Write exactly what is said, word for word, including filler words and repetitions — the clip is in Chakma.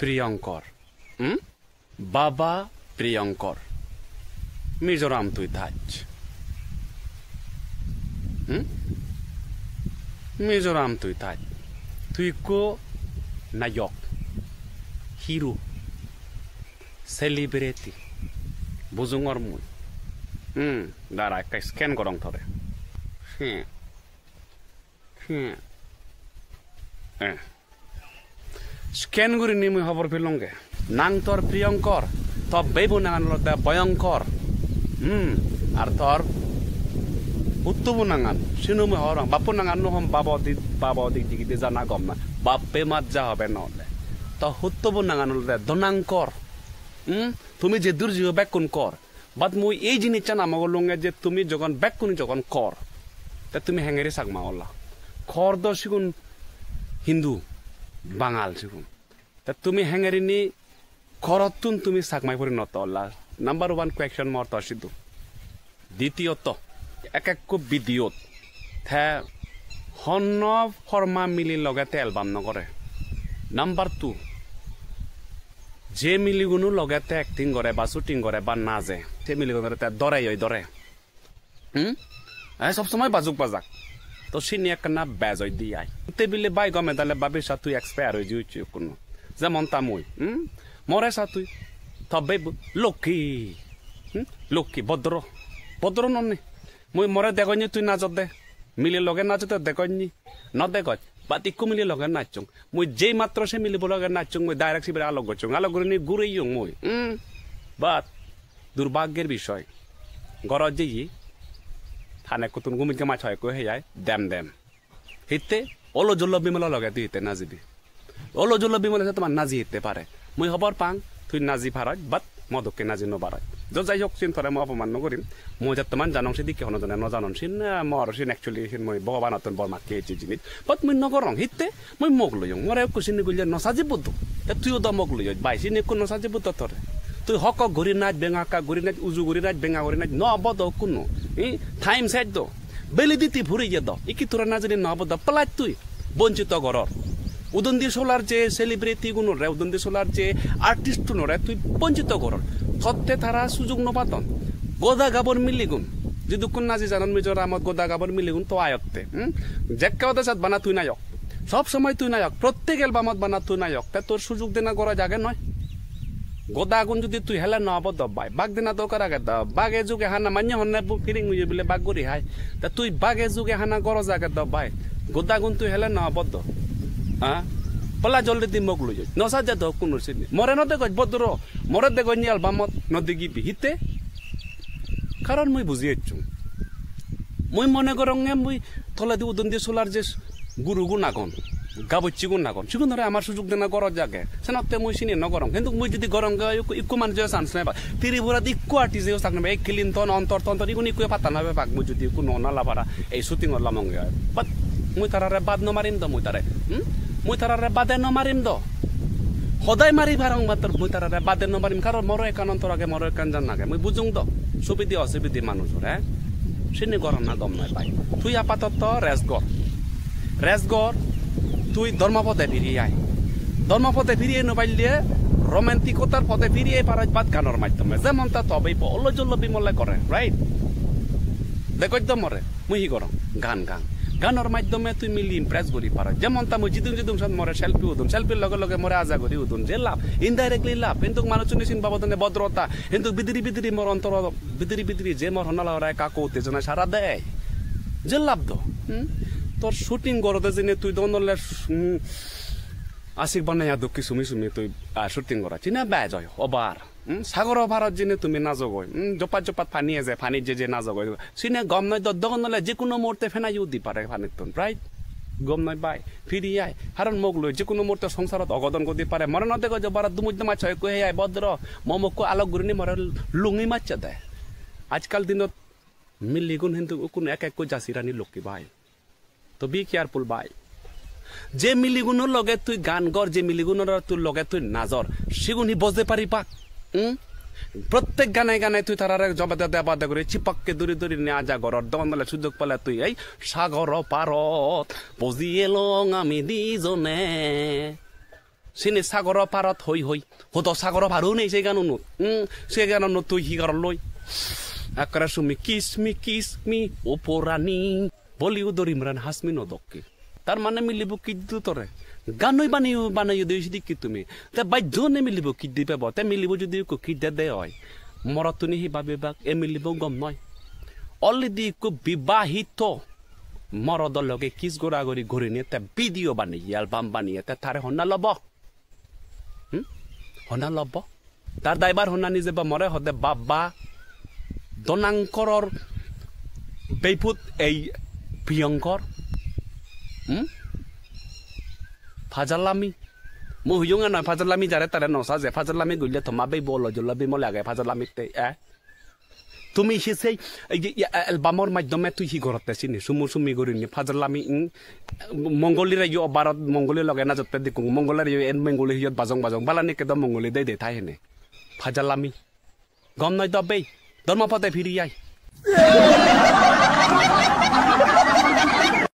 Priyankar. Hmm? Baba Priyankar. Mizoram tui thaj. Hmm? Mizoram tui thaj. Tui ikko nayok. Hero. Celebrity. Bujungor mui. Hmm, dara ekka scan gorong tore. Hmm. Hmm. Eh. Scan gurinei mui hobor pelonge. Nang tor Priyankar, tor beibo nangan olode Bhayankar. Hmm, ar tor huttobo nangan, sino mui hobor pang. Bappo nangan no hom, babo di, babo di, di, di jana gom na. Bappe mat ja hobe no ole. Tor huttobo nangan olode Dhanankar. Hmm, tumi je dur jiyo bekkun kor. But mui ei jinissan amok olunge je tumi jogon bekkune jogon kor, te tumi hengeri Chakma olla? Kor do sigun Hindu, Bangal sigun. Te tumi hengeri ni korottun tumi Chakmai porinot olla? Number one question mor to sidu. Ditiyoto, ek ekko video-t te honno porma mili loge te album no gore. Number two, je miliguno loge te acting gore ba shooting gore ba naje, se miligunore te dore oi dore. Hmm? Eh, sob somoi bajuk bajak. To sini ekkana bej oi di ai. Te bile bai gome dale babi sa tui expire oi jiucchu kuno. Jemon ta mui. Hmm? More sa tui. Tobbe bu-, lokki. Hmm? Lokki, bodro. Bodro nonne. Mui more degonni tui najot de. Mili loge najot de degonni. No degoj. But ikku mili loge nachung. Mui jei matro se milibo loge nachung, mui direct sibere alok gochung. Alok gurinei gureyung mui. Hmm? But durbhagyer bishoy. Gorot jeye. Thanekkutun gumit gamach hoyekko heyai. Dem dem. Hitte? Olo jollo Bimolo loge tui hitte najibi? Olo jollo Bimole se tomar naji hitte pare? Mui hobor pang, tui naji paroj, but mo dokke naji no paroj. Jo jai hok, sin tore mui opoman no gorim. Mui jettoman janong sidikke hono jone no janon. Sin, eh, mor sin actually sin mui Bhogobanottun bor makke ecche jinis. But mui no gorong. Hitte? Mui mok loyong. More ekku sini gulle no saji buddo. Te tuiyo do mok loyoj. Bai, sini ekku no saji buddo tore. Tui hok hok guri naj, benga hakka guri naj, uju guri naj, benga guri naj. No obo do ekku no. Eh, time sej do. Validity puriye do. Ikki tura na jani no obo do, plus tui bonchito goror. Udondi solar je celebrity gunore, udondi solar je artist gunore tui bonchito goror. Totte tara sujug no padon. Goda gabor miligun. Jidukkun naji janon Mizoramot goda gabor miligun to ayotte. Hmm? Jekke ode sat bana tui nayok. Sob somoi tui nayok. Prottek albumot bana tui nayok. Te tor sujug dena goroj age noi. Godagun judi tui hele no obo do bai, bag dena dorkar age do, bage juge hana manye honne bu-, piring uye bile bag guri hai. Ta tui bage juge hana goroj age do bai, godagun tui hele no obo do. Ha? Pala joldi di mok loi. No sajja do kuno sini. More no degoj bodro, more degoj ni albumot no degi bi hitte. Karon mui buji ecchung. Mui mone goronge mui toledi udondi solar je gurugun agon, gabucchigun agon, sigunore amar sujug dena goroj age. Senotte mui sini no gorong. Hintu mui judi gorong ge ikku, ikku manuje chance neba. Tripuradi ikku artist-eyo sak neba. Ei Clinton, Ontor, Tontor, igun ikku patta no pebak mui judi ikku no nala para ei shooting-ot lamong ge. But mui tarare bad no marim do mui tare. Hmm? Mui tarare bade no marim do. Hodai mari parong mattor mui tarare bade no marim, karon moro ekkan ontor age, moro ekkan jan age. Mui bujung do. Subidi osubidi manujore. Sini gorana gom noi bai. Tui apatoto rest gor. Rest gor. Tui dhormo pode firi ai. Dhormo pode firi ai no palle romantic otar pode firi ai parai bad ganor maddhome. Jemon ta tobe ibo ollo jollo Bimole gore, right? Degoj do more, mui hi gorong? Gan gang. Ganor maddhome tui mili impress guri paro. Jemon ta mui jidung jidung sot more selfie udun. Selfie loge loge more aja guri udun. Je lab, indirectly lab. Hintu manuchune sin babodone bodrota. Hintu bidiri bidiri mor ontor, bidiri bidiri je mor honna lagora ekka uttejona sara de. Je lab do. Hmm? Tor shooting gorode jene tui don ole, hmm, asik banaya dokki sumi sumi tui, ah, shooting gora. Chine bej oi, obar. Hmm? Sagoro parot jene tumi najogoi. Hmm? Jopat jopat pani eje, pani je je najogoi. Sine gom noi do, dogon ole je kuno muhurte phenayo udi pare panittun, right? Gom noi bai. Firi ai. Haron mok loi je kuno muhurte songsarot ogodon godi pare. More no dego je bara dumuj dama choi ko he ai bodro. Mo mokko alok gurini more lungi macche de. Ajkal dinot miligun hintu ukun ek ekko jasi rani lokki bai. To be careful bai. Je miliguno loge tui gan gor, je miliguno tui loge tui najor, sigun hi bojde pari pak? Hmm? Prottek gane gane tui tarare jobede debade guri chipakke duri duri ne aja goror, dogon dole sujog pele tui ei sagoro parot boji elong ami dijone. Sini sagoro parot hoi hoi. Hodo sagoro paro nei se ganunot. Hmm, se ganunot tui hi goror loi? Ekkere sumi kiss me, kiss me, o porani. Bollywoodor Imran Hasmi no dokke. Tar mane milibo kiss do tore. Ganoi baneyo, baneyo de sidikke tumi. Te bajjo ne milibo kiss dibe bo. Te milibo jodi ekko kiss de de oi. Morottuni hi babebak, e milibo gom noi. Already ekko bibahito morodo loge kiss gora gori gorinei te video baneye, album baneye, te tare honna lobo? Hmm? Honna lobo? Tar daibar honna nije ba more hode baba Donangkoror beiput ei Priyonkor. Hmm? Pajalami. Mo huyunga noi pajalami jare tare no saje. Pajalami gulle toma beibo lo jollo bimole age pajalami te, eh? Tumi hi sei, ei je, ya, albumor maddhome tui hi gorotte sini? Sumu sumi gurinei pajalami, mm? Mongolire yo barot, Mongoli loge najotte dikkung, Mongolire yo en Mongoli hiyot bajong bajong, balani ekkedo Mongoli dei dei thai hene. Pajalami. Gom noi do bei, dhormo pode phiri ai.